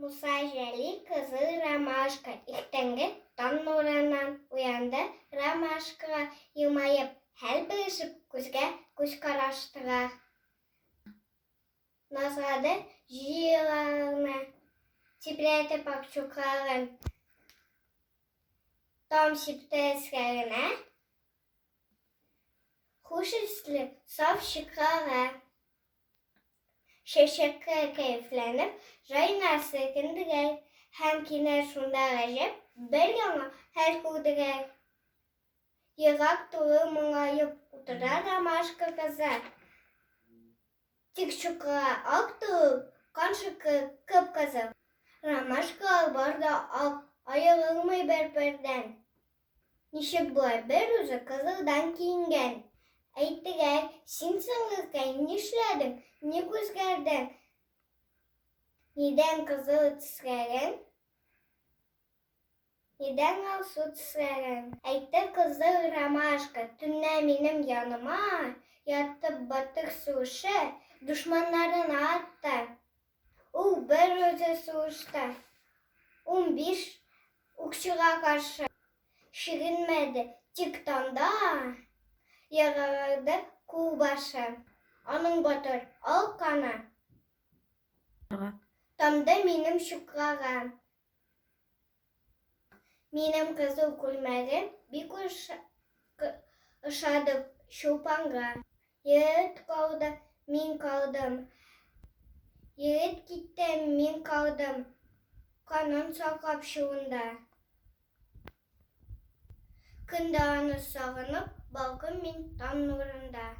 Муса Җәлил кызыл ромашка Иртәнге таң нурыннан уянды Ромашкага елмаеп, хәл белешеп күзгә күз караштылар. Назлады җыеларны, тибрәтеп ак чукларын. Там сипте өсләренә хуш исле саф чыклары. Чәчәккә кәефләнеп, җайна селкенделәр һәм кинәт шунда гаҗәп бер яңа хәл күрделәр. Ерак тулы моңаеп утыра ромашка кызы. Тик чокыры ак түгел, кан шикелле кып-кызыл. Ромашкалар бар да ак, аерылмый бер-бердән. Ничек болай бер үзе кызылдан киенгән? Әйтегәй, син сеңелкәй, нишләдең, ник үзгәрдең? Нидән кызыл төсләрең? Нидән алсу төсләрең? Әйтте кызыл ромашка, төнлә минем яныма ятып батыр сугышы дошманнарын атты. Ул бер үзе сугышта 15 укчыга каршы чигенмәде, тик танда яралады кулбашы. Аның батыр ал каны тамды минем чукларга. Минем кызыл күлмәгем бик ошады Чулпанга. Егет калды, мин калдым. Егет китте, мин калдым. Канын саклап шунда. Көн дә аны сагынып, балкым мин таң нурында.